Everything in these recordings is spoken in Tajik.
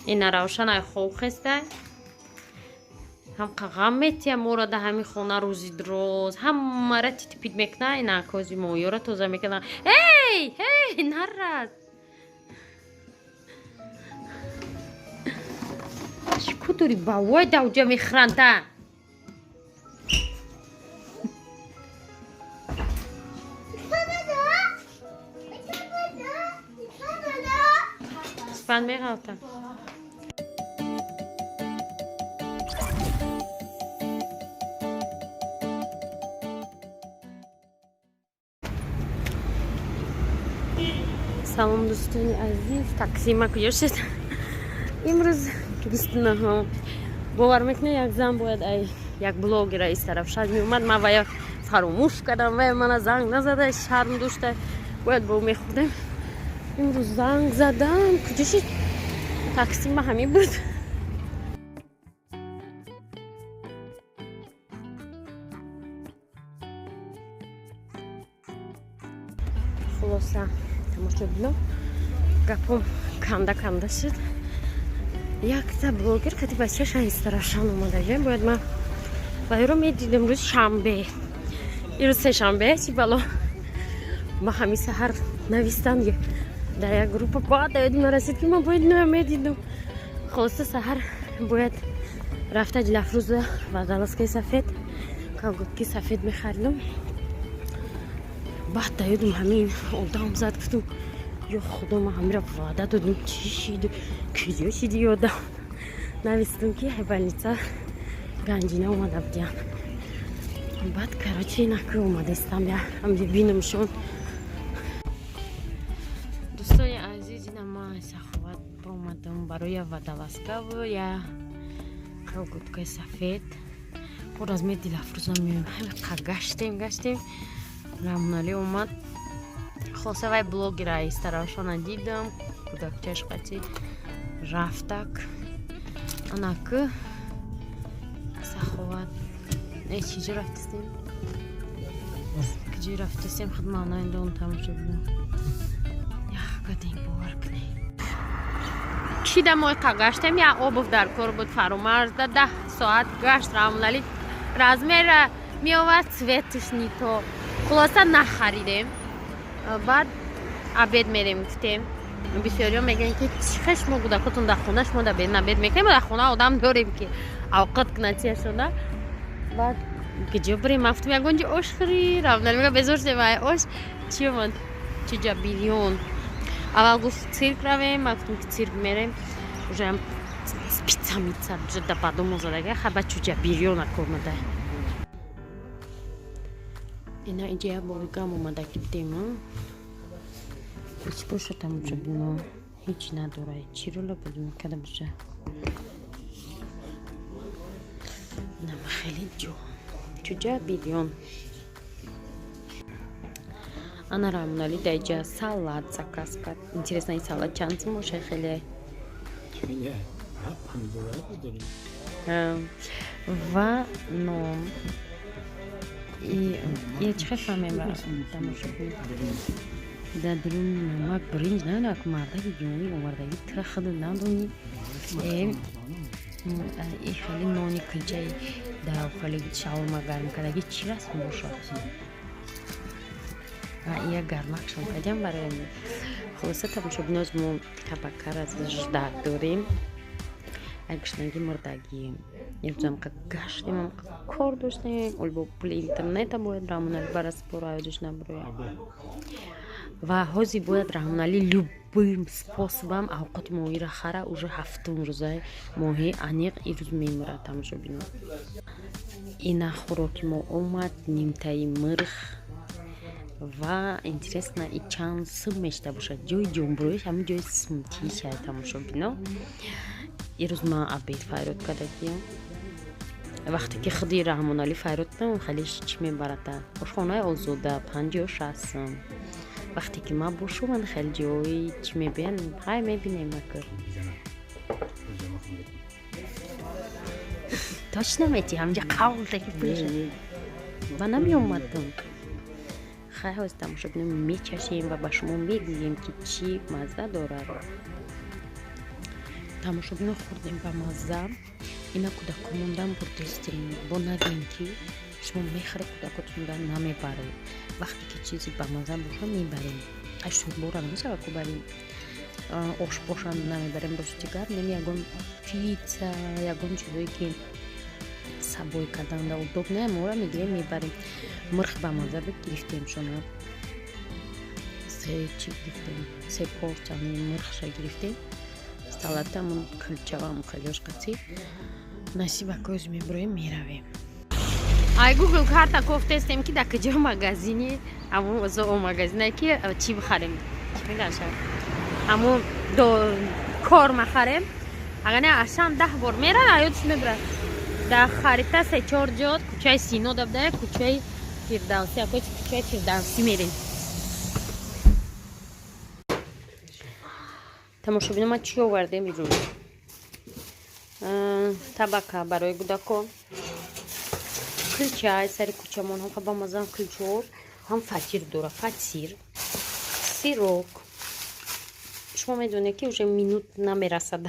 Ина Равшанай хоб хестай. Ҳам қағам метия мора да ҳами хона рӯзи дроз. Ҳамара титипит мекна, ина кози моёра тоза мекна. Эй, эй, нарас. Чӣ дори ба вой давҷа мехӯранта? Спан меғалта. Салом, дӯстони азиз. Таксима куҷо шуд? Имрӯз 29-ум. Бовар мекунед, як зан бояд ай як блогера из тараф шаҳр меомад, ман вая фаромӯш кардам, вая мана занг назада, шарм дошта, бояд бо мехӯрдем. Имрӯз занг задам, куҷо шуд? Таксима ҳамин буд. Хулоса, тамошобино, гапом канда канда шуд. Якта блогер кати бачаша истарашан омада. Бояд ман вайро медидем рӯзи шанбе. Ирӯз сешанбе, чи бало. Ма ҳами саҳар навистам дар як группа, баъд ёдим нарасид, ки ман бояд иноя медидам. Хулоса, саҳар бояд рафта Дилафрӯза водолазкаи сафед, колготки сафед мехаридам. Баъд да ёдам ҳамин одам зад, гуфтам: ё худо, ман ҳамира ваъда додам, чӣ шиду, куҷо шиди ёдам? Навистам, ки больница Ганҷина омада будиян. Баъд, короче, инаки омадаистам, я ҳамҷо бинамшон. Дӯстони азиз, ина ман Саховат омадам барои водолазкаву я колготкаи сафед. Пур аз ме Дилафрӯза меоем. Ҳамиқа гаштем, гаштем. Рамоналӣ омад. Хулоса, вай блогера истаравшона дидам, кӯдакчаш қати рафтак. Анаки Саховат. Э, чиҷо рафтастем? Куҷо рафтастем? Худ маънои дон, тамошо будам. Ях кадем, бовар кунед. Чӣ да мо қа гаштем, я обув дар кор буд, фаромарзда 10 соат гашт Рамоналӣ, размера меовард, цветаш не то. Хулоса, нахаридем. Баъд обед мерем гуфтем. Бисёриҳо мегӯянд, ки чӣ хел шумо кӯдакотон дар хона, шумо дар берун обед мекунем? Дар хона одам дорем, ки авқат кунад чияшода. Баъд куҷо бирем? Ман гуфтам, ягон ҷо ош хӯрӣ. Рамоналӣ мега, безор шудем ай ош. Чӣ омад? Чиҷа бирён. Аввал гуфт, цирк равем, ман гуфтам, ки цирк мерем, уже пицца мицца да бадомо задага. Хаба чуҷа бирёна омада. Ина инҷа як боригам омада ки будем. Ҳеч боша, тамошобино, ҳеҷ надора. Чӣ рола буд мекарда боша? Нама хеле ҷо чуҷа бирён. Ана Рамоналӣ дар иҷа салат заказ кард. Интересно, ин салат чанд сум боша? Хеле ва нон. Я чӣ хел фаҳмем, тамошобин? Дар дуруни намак, биринҷ надорад. Мардаки ҷонӣ овардаги, тира худу надонӣ. И хеле нони кулчаи дар хеле шаурма гарм кардаги чӣ расм бошад? Я гармакшон кардям барои. Хулоса, тамошобиноз, мо табаккар аз ждать дорем. Ай гушнагӣ мурдагӣ. Имрӯзам гаштем, кор доштем. Оли бо пули интернета бояд Раҳмоналӣ бараспора ёдаш набурояд. Ва ҳозир бояд Раҳмоналӣ любым способам авқоти моҳиро хара. Уже ҳафтум рӯзаи моҳӣ аниқ ирӯз мемурад, тамошобино. Ина хӯроки мо омад, нимтаи мирх. Ва интересно, и чанд сум мешта бошад? Ҷои ҷонбуроиш ҳамин ҷои сумтиша, тамошобино. Ирӯз ман обед файрод кардагиям. Вақте ки худи Раҳмоналӣ файрод кунам, хеле чӣ мебарада? Ошхонаи Озода 50-60 сум. Вақте ки ман бошум, ман хеле ҷои чӣ мебиям. Ҳай, мебинем ака. Точно мети ҳамҷа қавл даки пулша ва намеомадам. Хай, ҳозир, тамошобино, мечашем ва ба шумо мегӯем, ки чӣ мазза дорад. Тамошобино, хӯрдем ба мазза. Ина кӯдако мондан бурдестем, бо нагем, ки шумо мехӯре, кӯдакотонда намебаред. Вақте ки чизи ба мазза боша, мебарем. Ашурбора намешава ку барем, ош бошанд намебарем. Рости гап, нем ягон пицца, ягон чизое, ки сабой карданда удобно, мора мегирем, мебарем. Мирх ба мазза буд, гирифтем шуно. Се чи гирифтем? Се порция мирхша гирифтем, салатамон, кулчавам, хелёш қатӣ. Насиба коз меброем, меравем. Ай Гугл карта кофтестем, ки дар куҷо магазини, ҳамун зоомагазине, ки чӣ бихарем, чӣ мегаша, ҳамун кор махарем. Агар не, ашам 10 бор мерад, аёдш мебарад. Дар харита се чор ҷо кӯчаи Сино дабда, кӯчаи Фирдавсӣ, акои кӯчаи Фирдавсӣ мерем. Тамошобино, ма чӣ овардем ирӯз? Табака барои кӯдако, кулча сари кӯчамон, ҳам ба маззам кулчаор, ҳам фатир дора, фатир, сырок. Шумо медонед, ки уже минут намерасад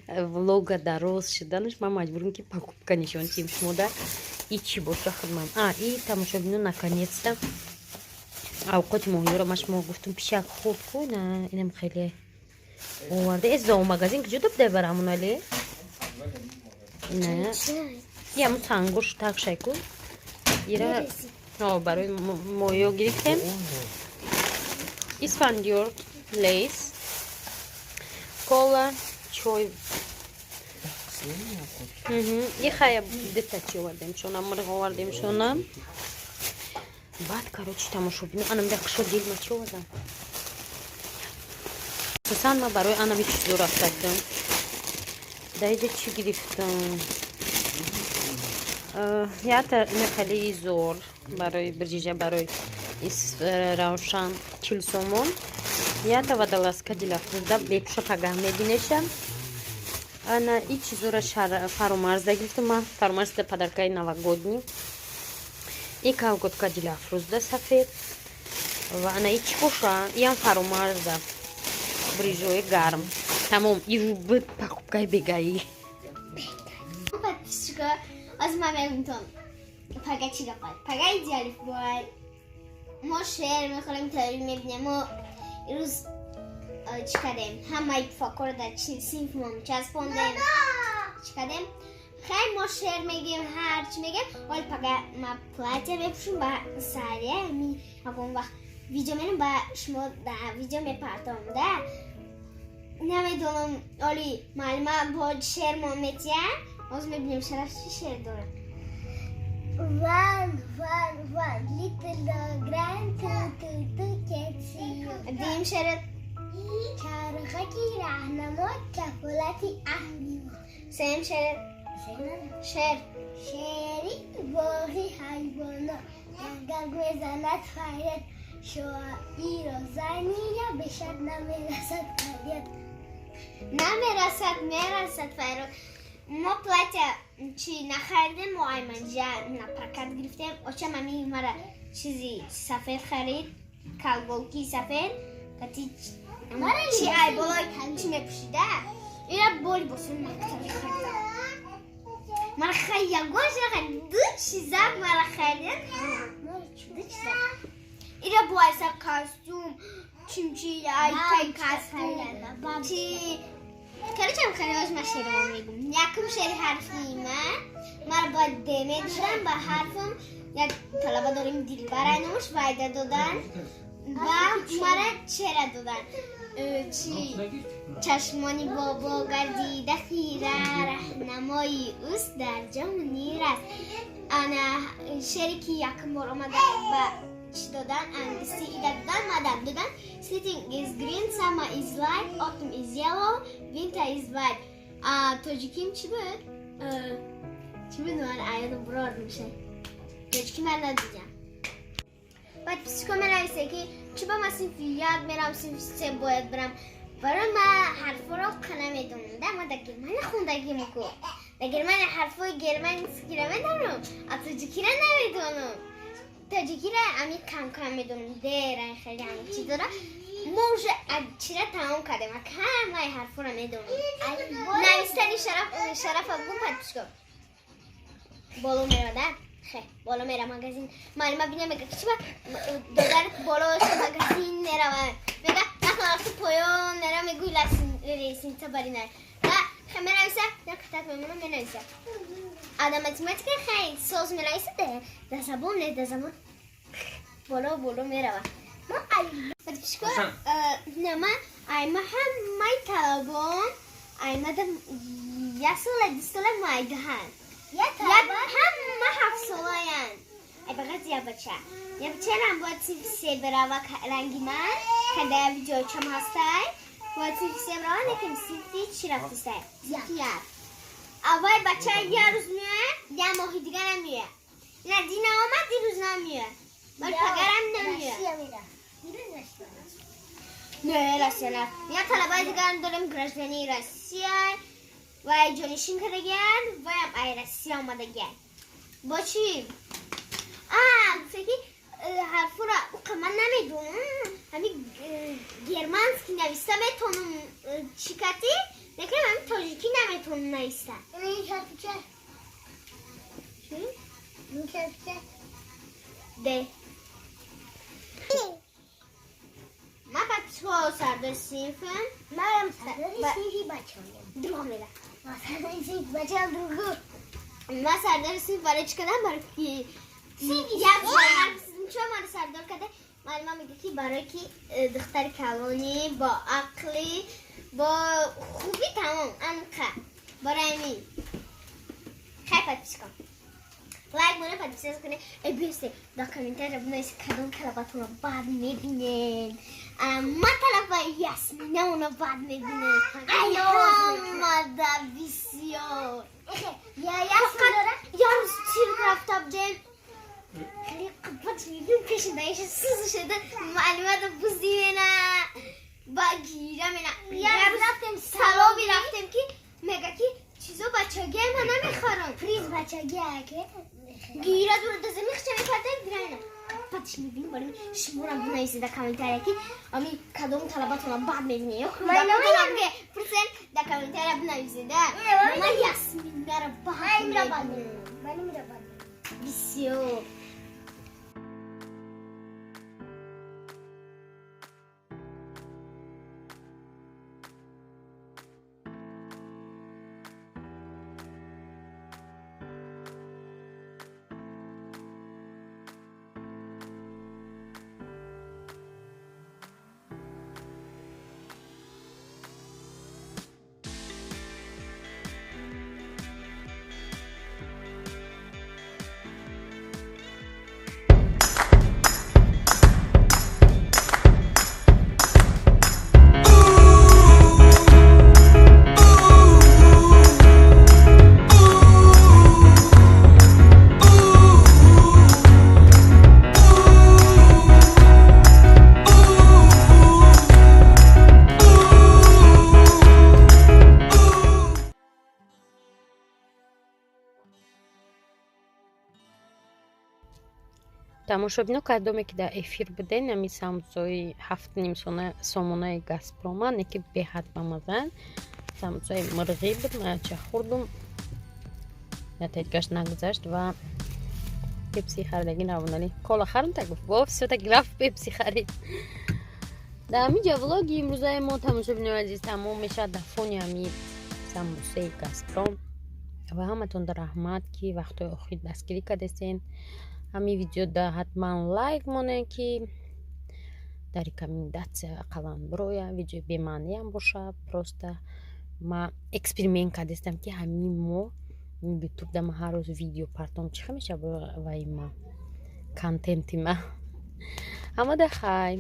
влога дароз шуданаш, ман маҷбурем, ки покупка нишон диҳем шумода. И чӣ боша хидмат а и тамошобино, наконец-то авқоти моҳиёро ма шумо гуфтум, пишак хурд ку, на инам хеле оварда. Э, зоомагазин куҷо добда барамон али? Не, яму сангош такшай ку, ира барои моҳиё гирифтем. Исфандиёр, Лейс, кола, чой ихая, дита чи овардем шона, мирғ овардем шона. Баъд, короче, тамошобино, анам дақшо дилма чи овардам. Асосан ма барои анами чизо рафта будам. Дар иҷа чӣ гирифтам? Ята хеле изор барои бирҷиҷа, барои Равшан, 40 сомон. Ята водолазка Дилафрӯзда бепуша, пагаҳ мебинеша. Ана и чизора Фаромарзда гирифтам ма, Фаромарзда подаркаи новогодний. И колготка Дилафрӯзда, сафед. Ва ана и чӣ боша, иам Фаромарзда, брижои гарм. Тамом, и буд покупкаи бегаӣ. Подписчика, аз ман мегумтон пага чӣ гапад. Пага идеалиф бой, мо шеър мехонем, теория мебинем. Мо ирӯз чӣ кардем? Ҳамаи факҳоро дар синфмон часпондем. Чӣ кардем? Хай, мо шеър мегем, ҳарчи мегем. Оли пага ма платье мепӯшем ба сария ми ягон вақт видео мерем, ба шумо да видео мепартом да. Намедонам, оли муаллима бо шеърмон метия. Ҳозир мебинем, Шараф чӣ шеър дорад. One, one, one, little dog ran, two, two, two cats see you. Дуюм шеър. Чархаки раҳнамо, кафолати аҳли мо. Сеюм шеър. Шеър. Шери боғи ҳайвонот, гаг мезанад фарёд, шоиро занира бешак намерасад фарёд. Намерасад, мерасад фарёд. Мо платья чи нахаридем, мо айманҷа на прокат гирифтем. Очам ами мара чизи сафед харид, колготки сафед кати чи ай болои чи мепӯшида, ира боли босони мактаби харидам. Мара хай ягон харид, ду чизак мара харидем, ду чизак. Ира бо айса костюм чимчи ай тай костюм чи. Короче, хариош ма шеърмо мегум. Якум шеъри ҳарфи ма, мара бояд Д медодам ба ҳарфам. Як талаба дорем, Дилбар номаш, вайда додан ва мара чера додан. Чи чашмони бобо гардида хира, раҳнамои ӯст дар ҷо Мунир аст. Ана шере ки якум бор омада ба чӣ додан, англиси ида додан, мадам додан. Sitting is green, summer is light, autumn is yellow, winter is white. Тоҷиким чӣ буд? Чӣ буд? Ман аёдам бурорд меша. Тоҷики ман надидам. Баъд психо менависе, ки чӣ ба ман синфи як мерам, синфи се бояд бирам. Барои ма ҳарфҳоро қа намедонам. Да, ма дар Германия хондагим ку. Дар Германия ҳарфҳои германскиро медонам, а тоҷикиро намедонам. Тоҷикиро ами кам-кам медонам. Дера хеле ами чиз дора. Мо уже чира тамом кардем, ҳамаи ҳарфоро медонем. Навистани шарафа гум подписчико. Боло мерада? Хе, боло мера магазин. Муаллима бина мега ки чиба додарат боло магазин мерава. Мега нахла рафту поён мера мегӯй лесница барина. Да, хе менависа, як китоб мемона менависа. А да математика хай соз менависа да забон не да забон. Боло боло мерава. Мо Подписчико, нама айма ҳамаи талабон айма да як сола ду сола майдаҳанд. Я талаба ҳама ҳафтсолаянд. Ай бағаз я бача. Я бачарам бояд синфи се бирава ранги ман, када я видеочам ҳастай. Бояд синфи се бирава, лекин синфи чӣ рафтистай? Синфи як. Аввал бача я рӯз меояд, я моҳи дига намеояд. На дина омад, дирӯз намеояд. Бал пагарам намеояд. Россия мера. Дирӯз Россия. Не, Россия на. Я талабаи дигарам дорем гражданини Россия. Вай ҷонишин кардагиян, ваям ай Россия омадагиян. Бо чӣ? А, гуфта ки ҳарфура уқа ман намедонам. Ҳами германский нависта метонам чӣ кати, лекин ҳами тоҷикӣ наметонам нависта. Ин ҳарфи ча? Чӣ? Ин ҳарфи ча? Д. Ман подписчико сардори синфам. Манам сардори синфи бачаам. Дурӯғ мега. Ман сардори синфи бачаам дурӯғ. Ман сардори синф барои чӣ кардам? Барои ки Синфи як се. чо маро сардор карда? Муаллима мега ки барои ки духтари калонӣ бо ақлӣ бо хуби тамом анқа барои ҳамин. Хай подписчико. Лайк монед, подписаться кунед. Э, бисте, дар комментария бинависед кадом талабатонро бад мебинед. Ман талабаи Ясминаонро бад мебинем. Ай ҳамада бисёр. Я Ясмин дора? Я рӯз цирк рафта будем. Хеле қабат мебинем пеши даиша сузу шуда муаллимада буздимена. Ба гира мена. Я рӯз рафтем салоби рафтем ки мега ки чизо бачагия ман намехарам. Приз бачагия ке? Гира дура да замин хча мекарда гира мена. Баъдш мебинем барои шуморам бинависед дар комментария ки ами кадом талабатонро бад мебинед. Ё Ман намедонам. Пурсен дар комментария бинависед. Не, Ман Ясминаро бад Ман имра бад мебинам. мебинам. Ман имра бад мебинам. Бисёр. Тамошобино, кадоме ки дар эфир буден, ҳами самбусои ҳафтним сомонаи Газпрома, не ки беҳад бамазан. Самбусои мирғӣ буд, ман ча хӯрдум, натиҷаш нагузашт ва пепси харидагӣ равонали кола харм та гуфт, во всё-таки рафт пепси харид. Дар ҳамин ҷа влоги имрӯзаи мо, тамошобинои азиз, тамом мешавад дар фони ҳами самбусаи Газпром. Ва ҳаматон раҳмат, ки вақтҳои охир дастгирӣ кардесен. Ҳамин видеода ҳатман лайк монед, ки дар рекомендация ақаллан бироя. Видеои бемаъниам боша, просто ма эксперимент кардестам, ки ҳамин мо ютубда ма ҳар рӯз видео партом чӣ хел мешава ваи ма контенти ма. Ҳамада хайр.